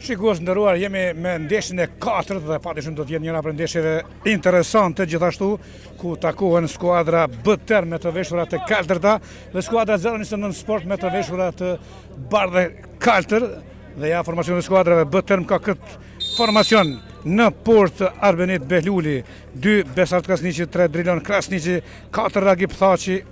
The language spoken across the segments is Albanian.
Shikues të nderuar, jemi me ndeshjen e katërt dhe padyshim do të jetë njëra prej ndeshjeve interesante gjithashtu ku takohen skuadra BTERM me të veshura të kaltërta dhe skuadra 029 Sport me të veshura të bardhë kaltër dhe ja formacioni i skuadrave BTERM ka këtë formacion në portë Arbenit Behluli, 2 Besart Krasniqi, 3 Drilon Krasniqi, 4 Ragip Thaçi,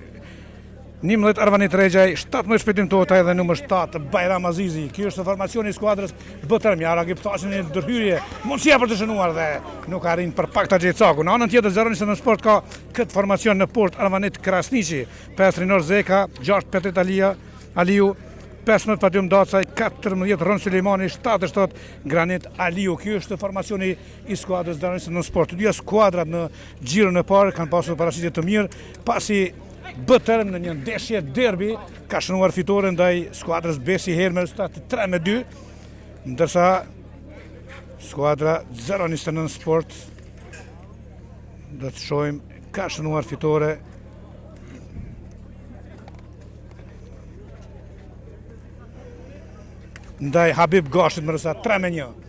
11 Arvanit Rexhaj, 17 Shpëtim Totaj dhe numër 7 Bajram Azizi. Ky është formacioni i skuadrës BTERM. Ja Ragip Thaçi në ndërhyrje, mundësia për të shënuar dhe nuk arrin për pak ta gjejë cakun. Në anën tjetër 029 Sport ka këtë formacion në portë Arvanit Krasniqi, 5 Rinor Zeka, 6 Petrit Alia, Aliu, 15 Fatjum Dacaj, 14 Rron Sulejmani, 77 Granit Aliu. Ky është formacioni i skuadrës 029 Sport. Të dyja skuadrat në xhiron e parë kanë pasur paraqitje të mirë, pasi BTERM në një ndeshje derbi ka shënuar fitore ndaj skuadrës Besi Herë me rezultat 3 me 2, ndërsa skuadra 029 Sport do të shohim ka shënuar fitore ndaj Habib Gashit me rezultat 3 me 1.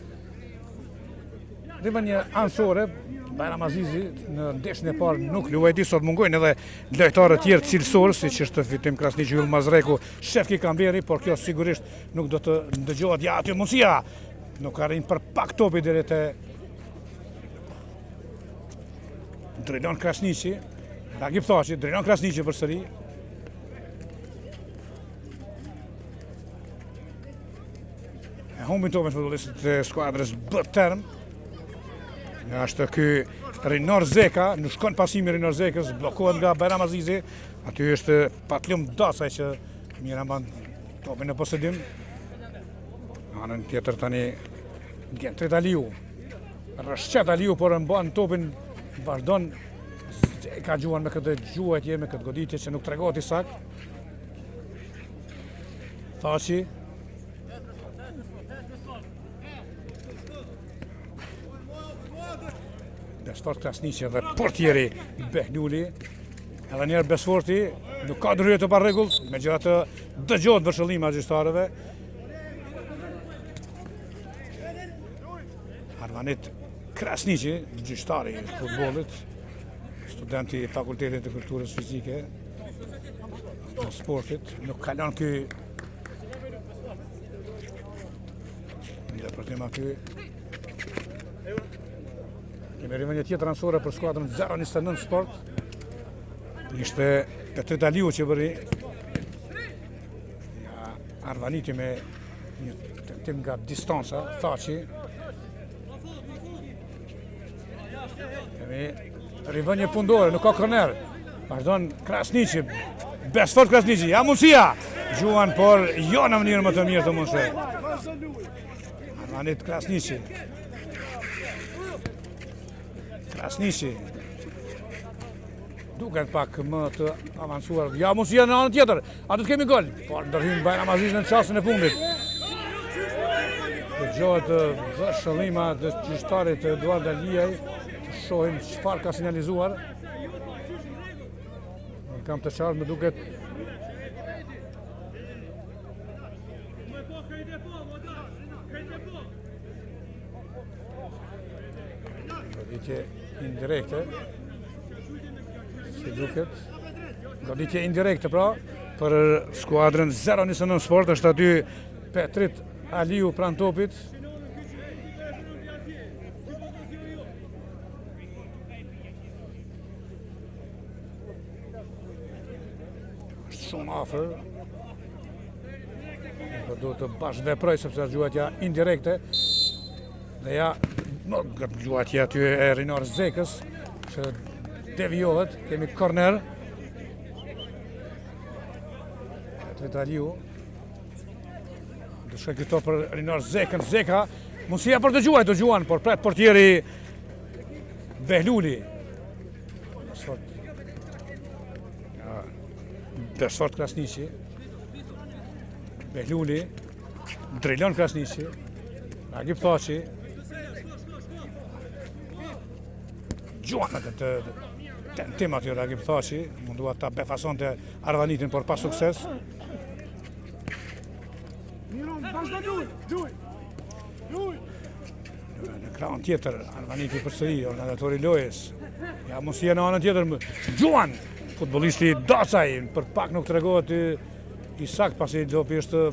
Dhe një anësore, Bajram Azizi në ndeshjen e parë nuk luajti, sot mungojnë edhe lojtarë të tjerë cilësorë, siç është Fitim Krasniqi, Yll Mazreku, Shefki Kamberi, por kjo sigurisht nuk do të ndëgjohet. Ja aty mundësia. Nuk arrin për pak topi deri te Drilon Krasniqi, Ragip Thaçi, Drilon Krasniqi përsëri. E humbin topin futbollistët e skuadrës BTERM. Ja është ky Rinor Zeka, nuk shkon pasimi Rinor Zekës, bllokohet nga Bajram Azizi. Aty është Fatlum Dacaj që mirë mban topin në posedim. Në anën tjetër tani Gentrit Aliu. Rrëshqet Aliu, por e mban topin, vazhdon Zeka gjuan me këtë gjuajtje, me këtë goditje që nuk tregohet i saktë. Thaçi. Besfort Krasniqi dhe portieri Behluli. Edhe njëherë Besforti, nuk ka ndërhyrje të parregullt, megjithatë dëgjohet vërshëllima e gjyqtarëve. Arvanit Krasniqi, gjyqtari i futbollit, studenti i Fakultetit të Kulturës Fizike të sportit, nuk kalon ky depërtim aty. Kemi rivënie tjetër anësore për skuadrën 029 Sport. Ishte Petrit Aliu që bëri ja, Arvaniti me një tentim nga distanca, Thaçi. Kemi rivënie fundore, nuk ka korner. Vazhdon Krasniqi, Besfort Krasniqi, ja mundësia! Gjuan, por jo në mënyrë më të mirë të mundshme. Arvanit Krasniqi. Krasniqi. Duket pak më të avancuar. Ja mundësia në anën tjetër. A do të kemi gol? Por ndërhyn Bajram Azizi në çastin e fundit. Dëgjohet vërshëllima e gjyqtarit Eduard Aliaj. Të shohim çfarë ka sinjalizuar. Nuk kam të qartë, më duket Goditje indirekte. Si duket. Goditje indirekte pra për skuadrën 029 Sport është aty Petrit Aliu pranë topit. Është shumë afër. Po duhet të bashkëveproj sepse është gjuajtja indirekte. Dhe ja, no, gjuajtja aty e Rinor Zekës që devijohet, kemi korner. Petrit Aliu. Do shkojë këto për Rinor Zekën, Zeka, mundësia për të gjuajtur, do gjuan, por pret portieri Behluli. Sot. Ja, Besfort Krasniqi. Behluli. Drilon Krasniqi. Ragip Thaçi. Gjuan në këtë tentim aty Ragip Thaçi. Mundua ta befasonte Arvanitin, por pa sukses. Miron, vazhdo luj, luj. Krahun tjetër, Arvaniti përsëri, organizatori i lojës. Ja mundësia në anën tjetër, gjuan futbollisti Dacaj, për pak nuk tregohet i saktë pasi topi është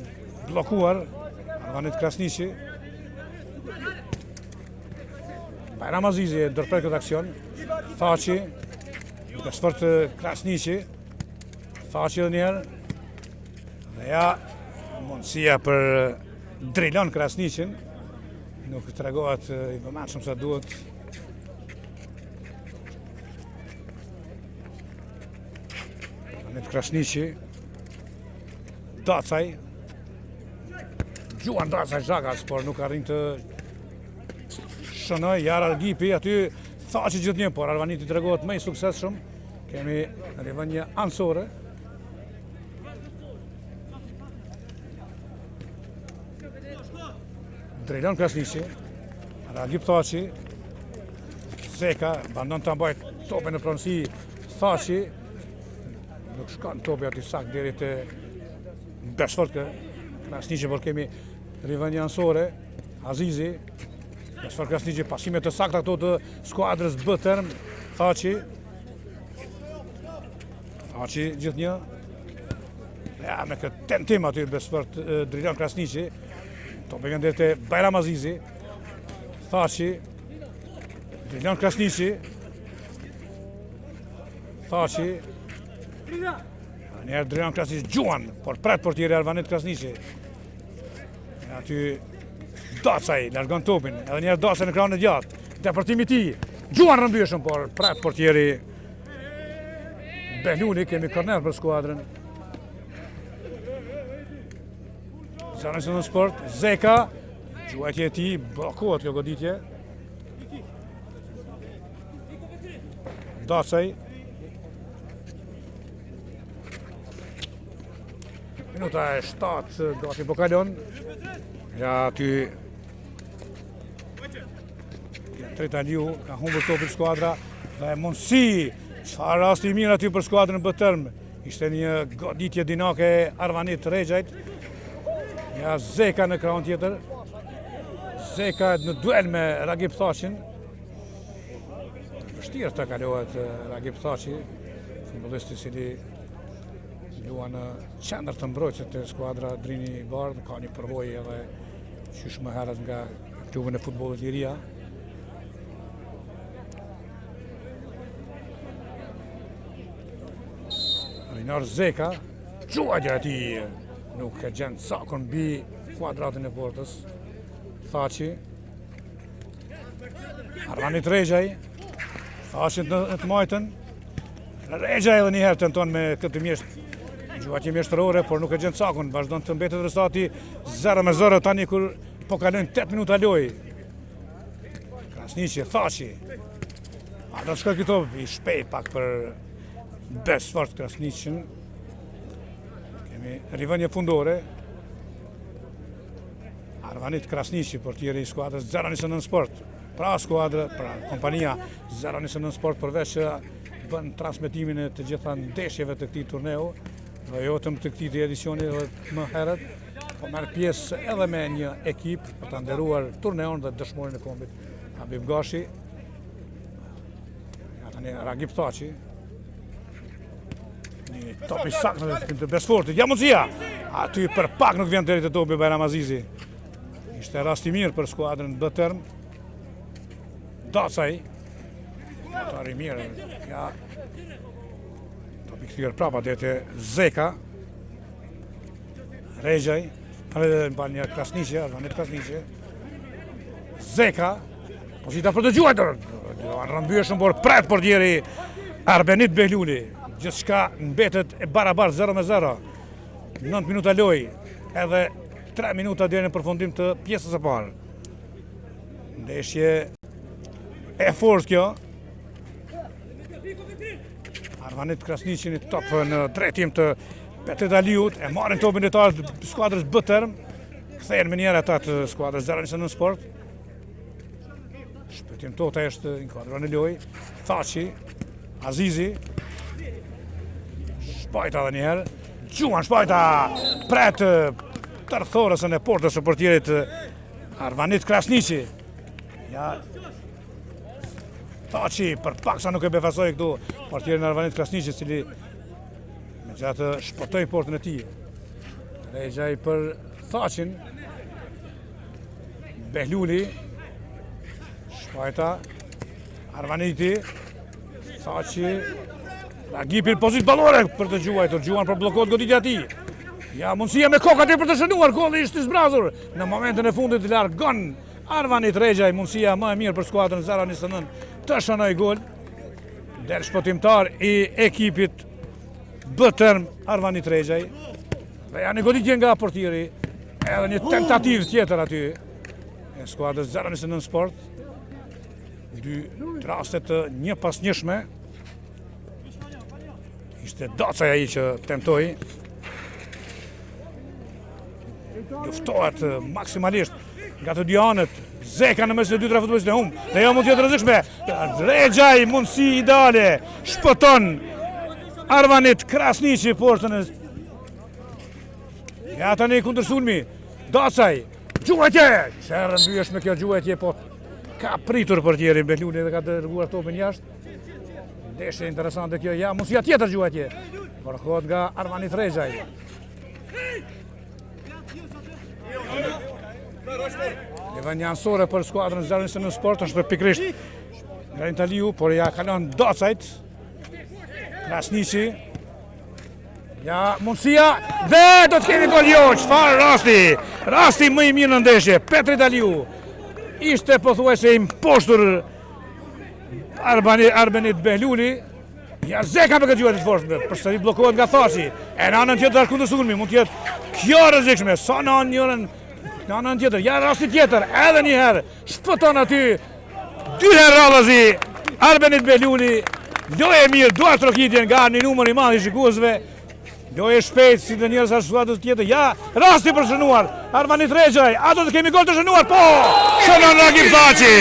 bllokuar. Arvanit Krasniqi. Bajram Azizi e ndërpret këtë aksion. Thaçi, Besfort Krasniqi. Thaçi edhe njëherë. Dhe ja, mundësia për Drilon Krasniqin. Nuk tregohet i vëmendshëm sa duhet. Arvanit Krasniqi. Dacaj. Gjuan Dacaj zhagas, por nuk arrin të shënojë. Ja Ragipi aty Thaçi gjithnjë, por Arvaniti tregohet më i suksesshëm. Kemi rivënie anësore. Drilon Krasniqi, Ragip Thaçi, Zeka, vazhdon ta mbajë topin në pronësi, Thaçi, nuk shkon topi aty saktë deri te Besfort Krasniqi, por kemi rivënie anësore, Azizi, Besfort Krasniqi, pasime të sakta këto të skuadrës B Term, Thaçi, Thaçi gjithnjë, Ja, me këtë tentim aty Besfort Drilon Krasniqi. Topi vjen deri te Bajram Azizi. Thaçi. Drilon Krasniqi. Thaçi. Njëherë Drilon Krasniqi gjuan, por pret portieri Arvanit Krasniqi. Aty Dacaj largon topin, edhe njëherë Dacaj në krahun e djathtë. Depërtimi i tij. Gjuan rrëmbyeshëm, por pret portieri Behluli, kemi korner për skuadrën. 0-29 Sport, Zeka, gjuajtje e tij, bllokohet kjo goditje. Dacaj. Minuta e 7, gati po kalon. Ja aty Petrit Aliu ka humbur topin skuadra dhe mundësi, çfarë rasti i mirë aty për skuadrën B Term. Ishte një goditje dinake e Arvanit Rexhajt. Ja Zeka në krahun tjetër. Zeka në duel me Ragip Thaçin. Vështirë të kalohet eh, Ragip Thaçi, futbollist i cili luan në qendër të mbrojtjes te skuadra Drini i Bardhë, ka një përvojë edhe qysh më herët nga klubin e futbollit Liria. Rinor Zeka, gjuajtja e tij, nuk e gjen cakun mbi kuadratin e portës. Thaçi, Arvanit Rexhaj, Thaçi në të majtën, Rexhaj edhe njëherë tenton me këtë mjesht, gjuajtje mjeshtërore, por nuk e gjen cakun, vazhdon të mbetet rezultati 0 me 0 tani kur po kalojnë 8 minuta lojë. Krasniqi, Thaçi, a do të shkojë ky top, i shpejt pak për Besfort Krasniqin. Kemi rivënie fundore. Arvanit Krasniqi, portieri i skuadrës 029 Sport. Pra skuadra, pra kompania 029 Sport përveç që bën transmetimin e të gjitha ndeshjeve të këtij turneu, dhe jo vetëm të këtij edicioni dhe më herët, po merr pjesë edhe me një ekip për ta nderuar turneun dhe dëshmorin e kombit Habib Gashi. Ja tani Ragip Thaçi. Një top i saktë në drejtim të Besfortit. Ja mundësia. Aty për pak nuk vjen deri te topi Bajram Azizi. Ishte rast i mirë për skuadrën B Term. Dacaj. Lojtar i mirë. Ja. Topi kthyer prapa deri te Zeka. Rexhaj. Edhe në palë një Krasniqi, Arvanit Krasniqi. Zeka. Pozita për të gjuajtur. Rrëmbyeshëm, por pret portieri Arbenit Behluli. Gjithçka mbetet e barabartë 0 me 0. 9 minuta lojë. Edhe 3 minuta deri në përfundim të pjesës së parë. Ndeshje e fortë kjo. Arvanit Krasniqi një top në drejtim të Petrit Aliut, e marrin topin lojtarët e skuadrës B Term, kthehen menjëherë ata të skuadrës 029 Sport. Shpëtim Tota është inkuadruar në lojë, Thaçi, Azizi, Shpajta edhe njëherë, gjuan Shpajta, pret tërthorësen e portës së portierit Arvanit Krasniqi. Ja Thaçi për pak sa nuk e befasoi këtu portierin Arvanit Krasniqi, i cili megjithatë shpëtoi portën e tij. Rexhaj për Thaçin. Behluli. Shpajta. Arvaniti. Thaçi. Ragipi në pozitë ballore për të gjuajtur. Gjuan por bllokohet goditja e tij. Ja, mundësia me kokë aty për të shënuar, goli ishte i zbrazur. Në momentin e fundit largon Arvanit Rexhaj, mundësia më e mirë për skuadrën 0-29 të shënojë gol. Del shpëtimtar i ekipit B-Term Arvanit Rexhaj. Dhe ja një goditje nga portieri, edhe një tentativë tjetër aty e skuadrës 0-29 Sport. Dy raste të njëpasnjëshme. Ishte Dacaj ai që tentoi. Luftohet maksimalisht nga të dy anët. Zeka në mes të dy tre futbollistëve e humb. Dhe jo mund të jetë rrezikshme. Rexhaj mundësi ideale. Shpëton Arvanit Krasniqi portën e Ja tani kundërsulmi. Dacaj. Gjuajtje! Ç'e rrëmbyeshme kjo gjuajtje, po ka pritur portierin Behluli dhe ka dërguar topin jashtë. Ndeshje interesante kjo, ja mundësia tjetër gjuajtje. Bllokohet nga Arvanit Rexhaj. Një anësore për skuadrën 0-29 Sport është pikërisht Granit Aliu, por ja kalon Dacajt. Krasniqi. Ja mundësia dhe do të kemi gol jo, çfarë rasti? Rasti më i mirë në ndeshje, Petrit Aliu. Ishte pothuajse i mposhtur Arbani, Arbenit Behluli. Ja Zeka me këtë gjuajtje të fortë, përsëri bllokohet nga Thaçi. E në anën tjetër është kundërsulmi, mund të jetë kjo e rrezikshme, sa në anën njërën, në anën tjetër, ja rasti tjetër, edhe një herë, shpëton aty, dy herë radhazi, Arbenit Behluli, lojë e mirë, duartrokitje nga një numër i madh i shikuesve, lojë e shpejtë, si të njërës ashtu skuadrës tjetër, ja, rasti për shënuar, Arvanit Rexhaj, a do të kemi gol të shënuar, po, shënon Ragip Thaçi,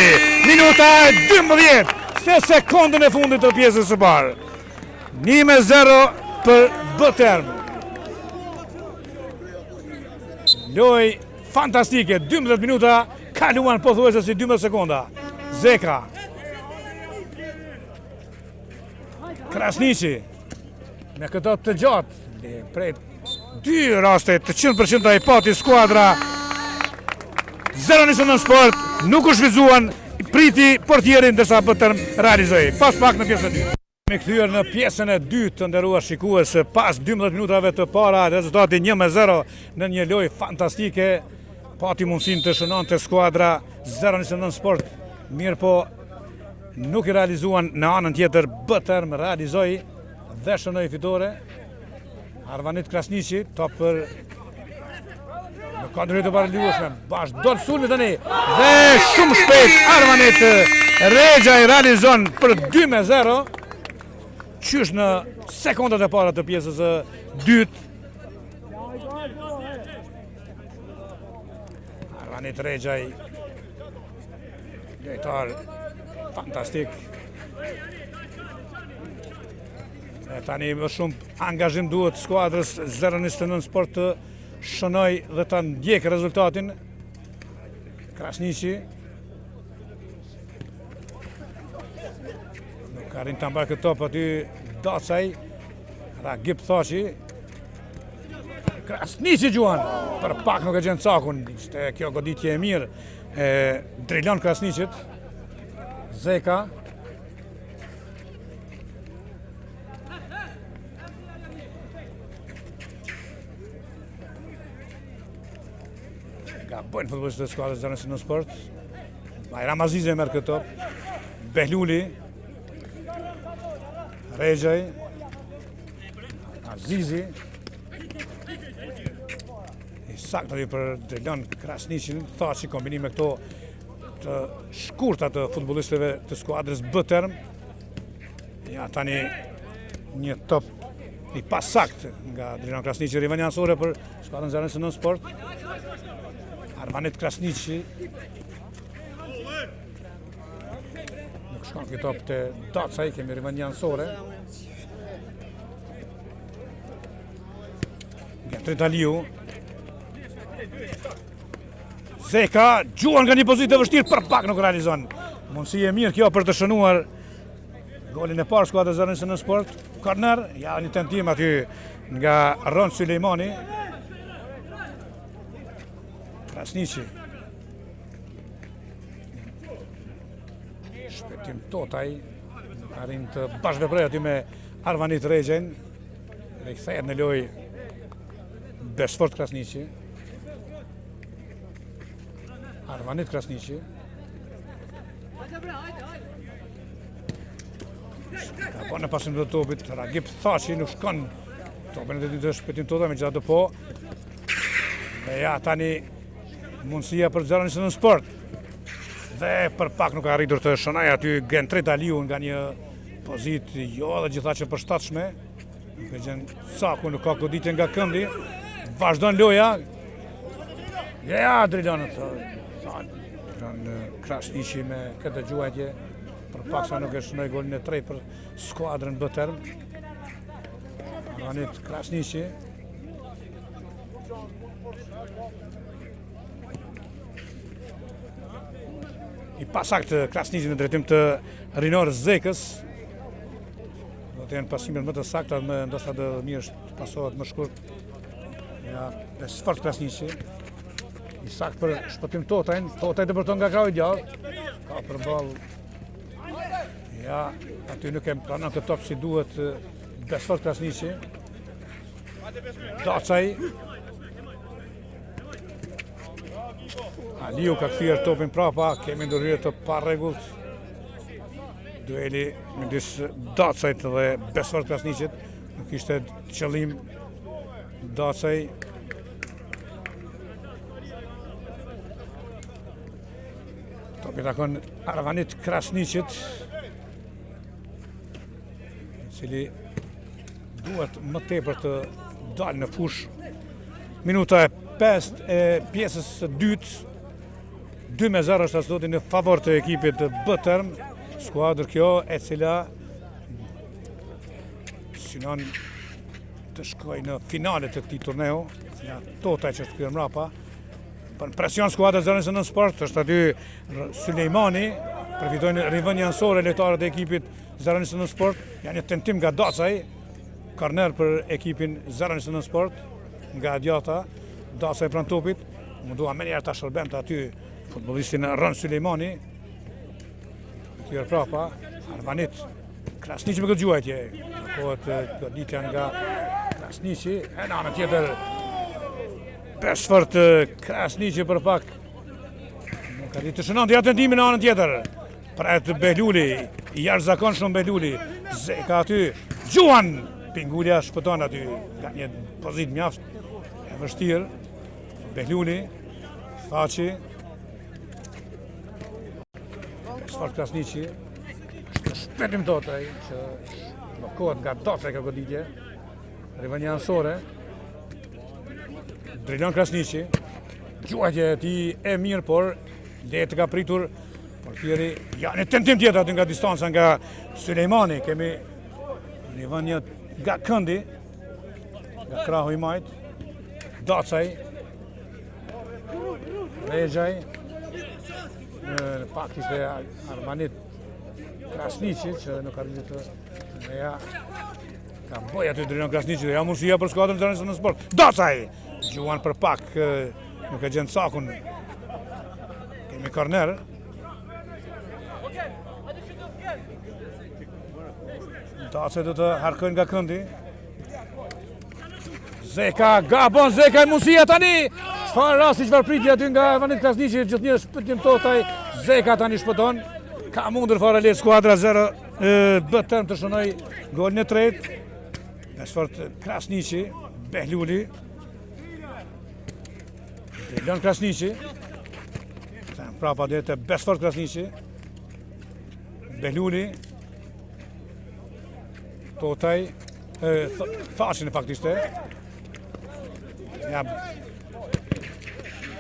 minuta e 12, se sekondën e fundit të pjesës së parë, 1-0 për B-Term. Lojë fantastike, 12 minuta, kaluan pothuajse si 12 sekonda. Zeka. Krasniqi. Me këtë të gjatë, prej dy raste të 100% i pati skuadra 0-29 Sport, nuk u shfrytëzuan, priti portierin ndërsa B-Term realizoi. Pas pak në pjesën e dytë. Jemi kthyer në pjesën e dytë të nderuar shikues pas 12 minutave të para, rezultati 1-0 në një lojë fantastike, pati mundësinë të shënonte skuadra 0-29 Sport, mirëpo nuk i realizuan në anën tjetër, B-Term realizoi dhe shënoi fitore. Arvanit Krasniqi, top për në kundër të paluajtshme, vazhdon sulmi tani dhe shumë shpejt Arvanit Rexhaj realizon për 2-0 qysh në sekondat e para të pjesës së dytë. Arvanit Rexhaj Lojtar fantastik. E tani më shumë angazhim duhet skuadrës 0-29 Sport të shënojë dhe ta ndjekë rezultatin. Krasniqi. Nuk arrin ta mbajë këtë top aty Dacaj. Ragip Thaçi. Krasniqi gjuan. Për pak nuk e gjen cakun. Ishte kjo goditje e mirë. E Drilon Krasniqit. Zeka. Gabojnë futbollistët e skuadrës 0-29 Sport. Bajram Azizi e merr këtë top. Behluli. Rexhaj. Azizi. I saktë aty për Drilon Krasniqin, Thaçi kombinime këto të shkurta të futbollistëve të skuadrës B-Term. Ja tani një top i pasaktë nga Drilon Krasniqi, rivënie anësore për skuadrën 0-29 Sport. Arvanit Krasniqi. Nuk shkon ky top te Dacaj, kemi rivënie anësore. Gentrit Aliu. Zeka gjuan nga një pozitë e vështirë për pak nuk realizon. Mundësi e mirë kjo për të shënuar golin e parë skuadra 029 Sport. Korner, ja një tentim aty nga Rron Sylejmani. Krasniqi. Shpëtim Totaj arrin të bashkëveprojë aty me Arvanit Rexhajn. Rikthehet në lojë Besfort Krasniqi. Arvanit Krasniqi. Ka po në pasim të topit, Ragip Thaçi nuk shkon topin e të Shpëtim Totaj, megjithatë po. Dhe ja, tani mundësia për 0-29 Sport. Dhe për pak nuk ka arritur të shënojë aty Gentrit Aliu nga një pozitë jo edhe gjithaq e përshtatshme. Nuk e gjen cakun, nuk ka goditje nga këndi. Vazhdon loja. Ja, Drilon, Drilon Krasniqi me këtë gjuajtje. Për pak sa nuk e shënoi golin e tretë për skuadrën B-Term. Arvanit Krasniqi. I pasaktë Krasniqi në drejtim të Rinor Zekës. Do të jenë pasimet më të sakta, më ndoshta do mirë të pasohet më shkurt. Ja, Besfort Krasniqi. I saktë për Shpëtim Totajn, Totaj depërton nga krahu i djathtë. Ka përballë. Ja, aty nuk e pranon këtë top si duhet Besfort Krasniqi. Dacaj. Aliu ka kthyer topin prapa, kemi ndërhyrje të parregullt. Dueli midis Dacajt dhe Besfort Krasniqit, nuk ishte qëllim Dacaj. Topi takon Arvanit Krasniqit, i cili duhet më tepër të dalë në fushë. Minuta e 5 e pjesës së dytë, 2-0 është rezultati në favor të ekipit B-Term, skuadër kjo e cila synon të shkojë në finale të këtij turneu, ja Totaj që është kthyer mrapa, bën presion skuadra 029 Sport, është aty Sylejmani, përfitojnë rivënie anësore lojtarët e ekipit 029 Sport, ja një tentim nga Dacaj, korner për ekipin 029 Sport, nga e djathta, Dacaj pranë topit, u mundua menjëherë ta shërbente aty futbollistin Rron Sylejmani, kthyer prapa, Arvanit, Krasniqi me këtë gjuajtje, bllokohet goditja nga Krasniqi, e në anën tjetër, Besfort Krasniqi për pak, nuk arriti të shënonte, ja tentimi në anën tjetër, Pret Behluli, i jashtëzakonshëm Behluli, Zeka aty, gjuan, Pingulja shpëton aty, nga një pozitë mjaft e vështirë, Behluli, Thaçi, Besfort Krasniqi, është Shpëtim Totaj, që bllokohet nga Dacaj kjo goditje, rivënie anësore, Drilon Krasniqi, gjuajtja e tij e mirë, por lehtë ka pritur portieri, ja një tentim tjetër aty nga distanca nga Sylejmani, kemi rivënie nga këndi, nga krahu i majtë, Dacaj, Rexhaj, në fakt ishte Arvanit Krasniqi, që nuk arriti të dhe ja ka boj aty Drilon Krasniqi dhe ja mundësia për skuadrën 029 Sport. Dacaj! Gjuan për pak, nuk e gjen cakun. Kemi korner. Dacaj do të harkojnë nga këndi. Zeka, gabon Zeka e mundësia tani! Çfarë rasti, çfarë pritje aty nga Arvanit Krasniqi, gjithnjë Shpëtim Totaj, Zeka tani shpëton. Ka mundur fare lehtë skuadra 0 B-Term të shënojë golin e tretë. Besfort Krasniqi, Behluli. Drilon Krasniqi. Prapa deri te Besfort Krasniqi. Behluli. Totaj, Thaçi në fakt ishte. Ja,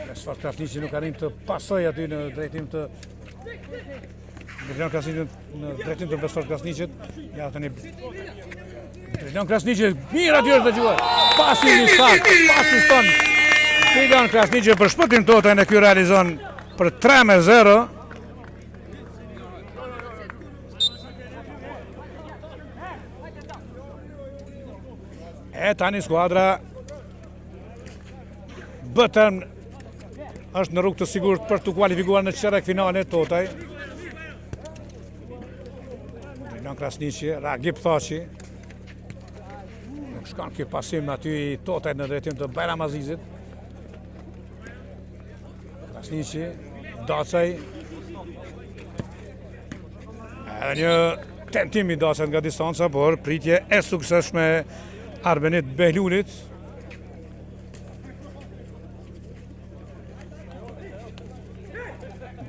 Besfort Krasniqi nuk arrin të pasojë aty në drejtim të Drilon Krasniqi në drejtim të Besfort Krasniqit. Ja tani Drilon Krasniqi, mirë aty është dëgjuar. Pasi i saktë, pasi ston. Drilon Krasniqi për Shpëtim Totajn e ky realizon për 3 me 0. E tani skuadra BTerm është në rrugë të sigurt për t'u kualifikuar në çerekfinale Totaj. Drilon Krasniqi, Ragip Thaçi. Nuk shkon ky pasim aty i Totajt në drejtim të Bajram Azizit. Krasniqi, Dacaj. Edhe një tentim i Dacajt nga distanca, por pritje e suksesshme Arbenit Behlulit.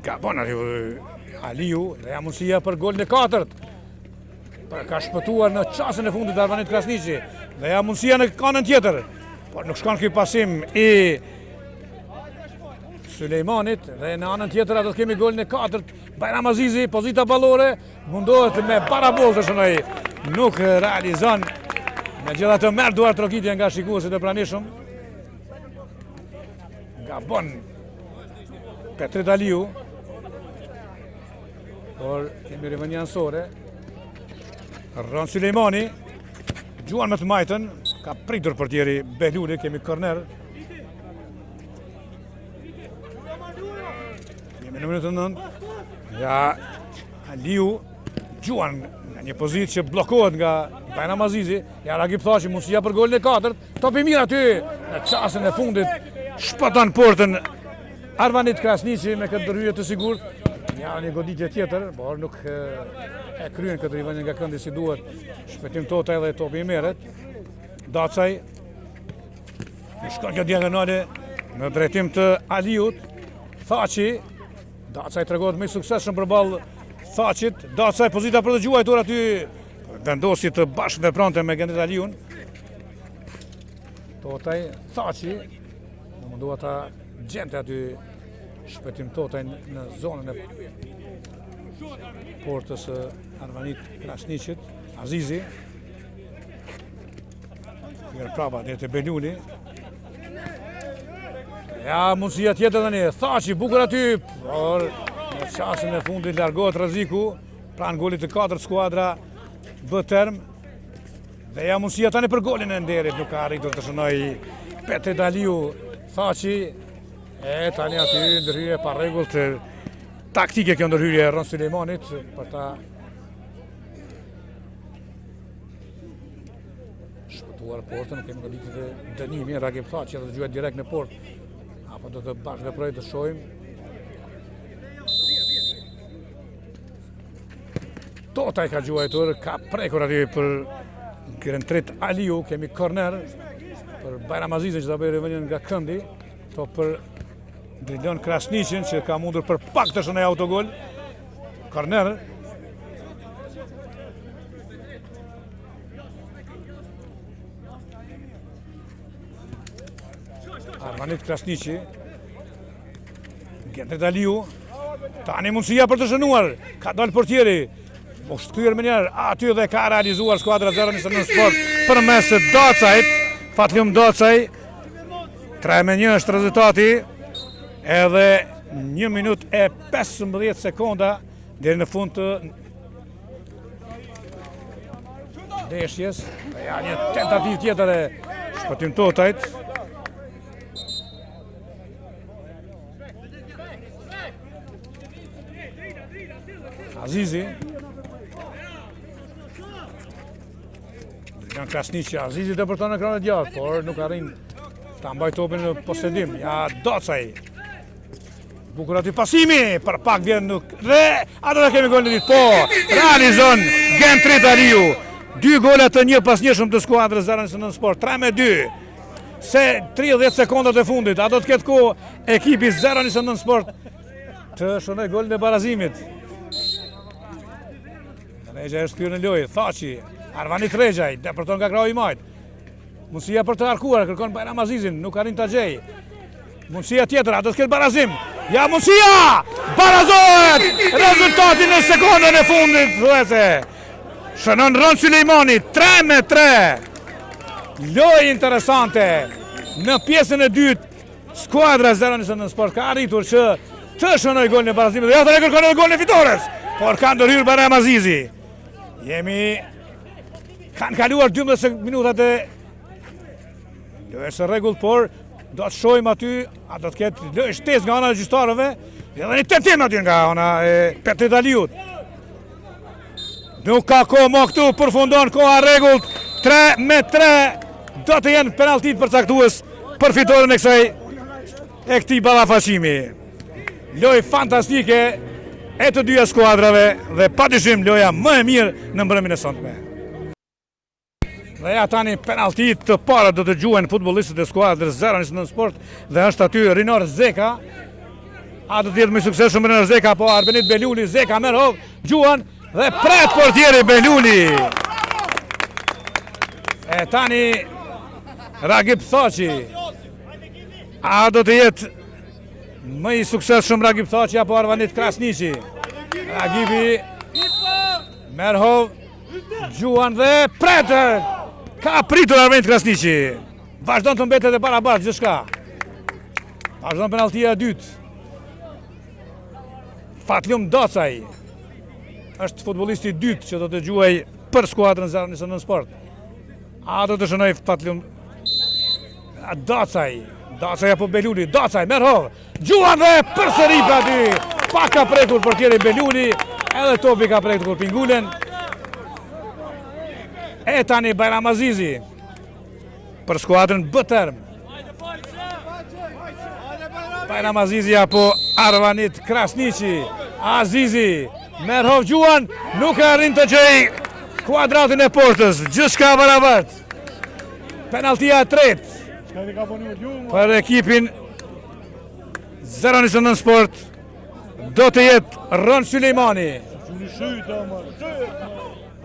Gabon aty Aliu, dhe ja mundësia për golin e katërt. Por ka shpëtuar në çastin e fundit Arvanit Krasniqi. Dhe ja mundësia në anën tjetër. Por nuk shkon ky pasim i Sulejmanit dhe në anën tjetër a do të kemi golin e katërt. Bajram Azizi, pozita ballore, mundohet me parabollë të shënojë. Nuk realizon. Megjithatë merr duartrokitje nga shikuesit e pranishëm. Gabon Petrit Aliu. Por kemi rivënie anësore. Rron Sulejmani. Gjuan me të majtën. Ka pritur portieri Behluli, kemi korner. Jemi në minutën 9. Ja Aliu gjuan nga një pozitë që bllokohet nga Bajram Azizi. Ja Ragip Thaçi mundësia për golin e katërt. Top i mirë aty në çastin e fundit shpëton portën Arvanit Krasniqi me këtë ndërhyrje të sigurt. Ja një goditje tjetër, por nuk e kryen këtë rivënie nga këndi si duhet. Shpëtim Totaj dhe topi i merret. Dacaj Shkon kjo diagonale në drejtim të Aliut. Thaçi, Dacaj tregohet më i suksesshëm përballë Thaçit. Dacaj pozita për të gjuajtur aty. Vendosi të bashkëvepronte me Gentrit Aliun. Totaj, Thaçi, u mundua ta gjente aty Shpëtim Totaj në zonën e portës së Arvanit Krasniqit. Azizi, Mirë prapa, deri te Behluli. Ja, mundësia tjetër tani, Thaçi, bukur aty, por në çastin e fundit largohet rreziku, pranë golit të katërt skuadra BTerm. Dhe ja mundësia tani për golin e nderit, nuk ka arritur të shënojë Petrit Aliu, Thaçi, e tani aty ndërhyrje e parregullt taktike kjo ndërhyrje e Rron Sulejmanit për ta Shpëtuar portën, kemi goditje dënimi, Ragip Thaçi do të gjuajë direkt në portë. Apo do të bashkëveprojë të shohim. Totaj ka gjuajtur, ka prekur aty për Gentrit Aliu, kemi korner për Bajram Azizin që ta bëjë rivënien nga këndi, top për Drilon Krasniqin që ka mundur për pak të shënojë autogol. Korner. Arvanit Krasniqi. Gentrit Aliu. Tani mundësia për të shënuar. Ka dalë portieri. U shthyer menjëherë aty dhe ka realizuar skuadra 029 Sport përmes Dacajt. Fatlum Dacaj. 3 me 1 është rezultati. Edhe 1 minut e 15 sekonda deri në fund të ndeshjes. Ja një tentativë tjetër e Shpëtim Totajt. Azizi. Drilon Krasniqi, Azizi depërton në krahun e djathtë, por nuk arrin ta mbajë topin në posedim. Ja Dacaj. Bukur aty pasimi, për pak vjen nuk dhe a do ta kemi golin e dytë? Po, realizon Gentrit Aliu. Dy gola të njëpasnjëshëm të skuadrës 029 Sport, 3 me 2. Se 30 sekondat e fundit, a do të ketë kohë ekipi 029 Sport të shënojë golin e barazimit. Rexhaj është kthyer në lojë, Thaçi, Arvanit Rexhaj, depërton nga krahu i majtë. Mundësia për të harkuar, kërkon Bajram Azizin, nuk arrin ta gjejë. Mundësia tjetër, a do të ketë barazim? Ja mundësia! Barazohet! Rezultati në sekondën e fundit, thuajse. Shënon Rron Sulejmani, 3 me 3. Lojë interesante në pjesën e dytë. Skuadra 029 Sport ka arritur që të shënojë golin e barazimit dhe ja tani kërkon edhe golin e fitores. Por ka ndërhyrë Bajram Azizi. Jemi kanë kaluar 12 minutat e lojës së rregullt, por do të shohim aty a do të ketë lojë shtesë nga ana e gjyqtarëve dhe një tentim aty nga ana e Petrit Aliut. Nuk ka kohë më këtu, përfundon koha e rregullt 3 me 3 do të jenë penalltitë përcaktues për fitoren e kësaj e këtij ballafaqimi. Lojë fantastike e të dyja skuadrave dhe padyshim loja më e mirë në mbrëmjen e sontme. Dhe ja tani penalltitë të para do të gjuajnë futbollistët e skuadrës 029 Sport dhe është aty Rinor Zeka. A do të jetë më i suksesshëm Rinor Zeka apo Arbenit Beluli? Zeka merr hov, gjuan dhe pret portieri Beluli. E tani Ragip Thaçi. A do të jetë më i suksesshëm Ragip Thaçi apo Arvanit Krasniqi? Ragipi merr hov Gjuan dhe pret! Ka pritur Arvanit Krasniqi. Vazhdon të mbetet e barabartë gjithçka. Vazhdon penalltia e dytë. Fatlum Dacaj është futbollisti i dytë që do të gjuajë për skuadrën 029 Sport. A do të shënojë Fatlum Dacaj, Dacaj apo Beluli, Dacaj, merr hov, Gjuan dhe përsëri pra aty, pak ka prekur portieri Beluli, edhe topi ka prekur pingulen. E tani Bajram Azizi, për skuadrën Bëterm. Bajram Azizi apo Arvanit Krasniqi, Azizi, merr hov gjuan, nuk e arrin të gjejë kuadratin e portës, gjithçka barabartë. Penalltia e tretë për ekipin 029 Sport do të jetë Rron Sylejmani.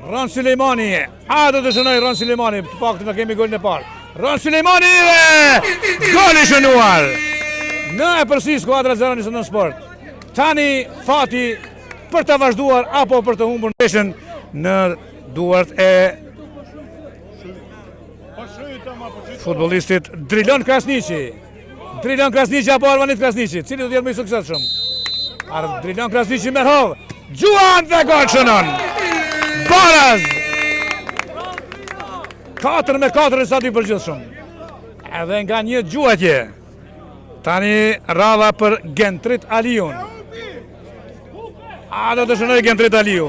Rron Sylejmani, a do të shënojë Rron Sylejmani, të paktën të kemi golin e parë. Rron Sylejmani dhe gol i shënuar. Në epërsi skuadra 029 Sport. Tani fati për të vazhduar apo për të humbur ndeshjen në duart e futbollistit Drilon Krasniqi. Drilon Krasniqi apo Arvanit Krasniqi, cili do të jetë më i suksesshëm? Ar Drilon Krasniqi merr hov. Gjuan dhe gol shënon. Baraz. 4 me 4 rezultati i përgjithshëm. Edhe nga një gjuajtje. Tani radha për Gentrit Aliun. A do të shënojë Gentrit Aliu?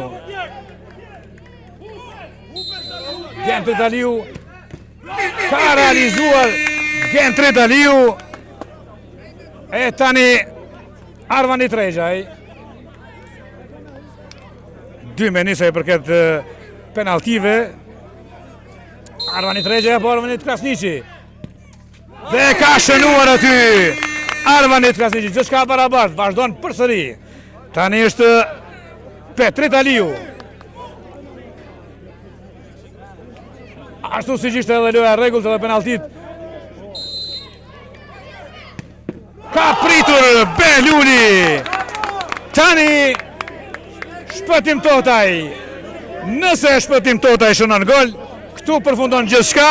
Gentrit Aliu ka realizuar Gentrit Aliu e tani Arvanit Rexhaj 2 me 1 sa i përket penalltive Arvanit Rexhaj apo Arvanit Krasniqi Dhe ka shënuar aty Arvanit Krasniqi, gjithçka barabartë, vazhdon përsëri. Tani është Petrit Aliu. Ashtu siç ishte edhe loja e rregullt edhe penalltitë. Ka pritur Behluli. Tani Shpëtim Totaj. Nëse Shpëtim Totaj shënon gol, këtu përfundon gjithçka.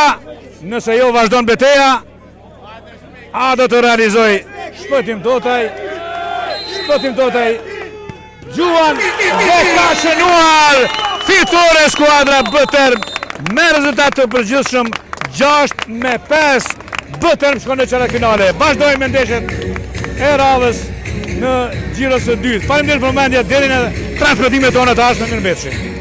Nëse jo vazhdon beteja. A do të realizojë Shpëtim Totaj? Shpëtim Totaj gjuan dhe ka shënuar fitore skuadra Bëterm me rezultat të përgjithshëm 6 me 5 Bëterm shkon në çerekfinale. Vazhdojmë me ndeshjet e radhës në xhiros së dytë. Faleminderit për vëmendje deri në transmetimet tona të ardhshme mirëmbetshi.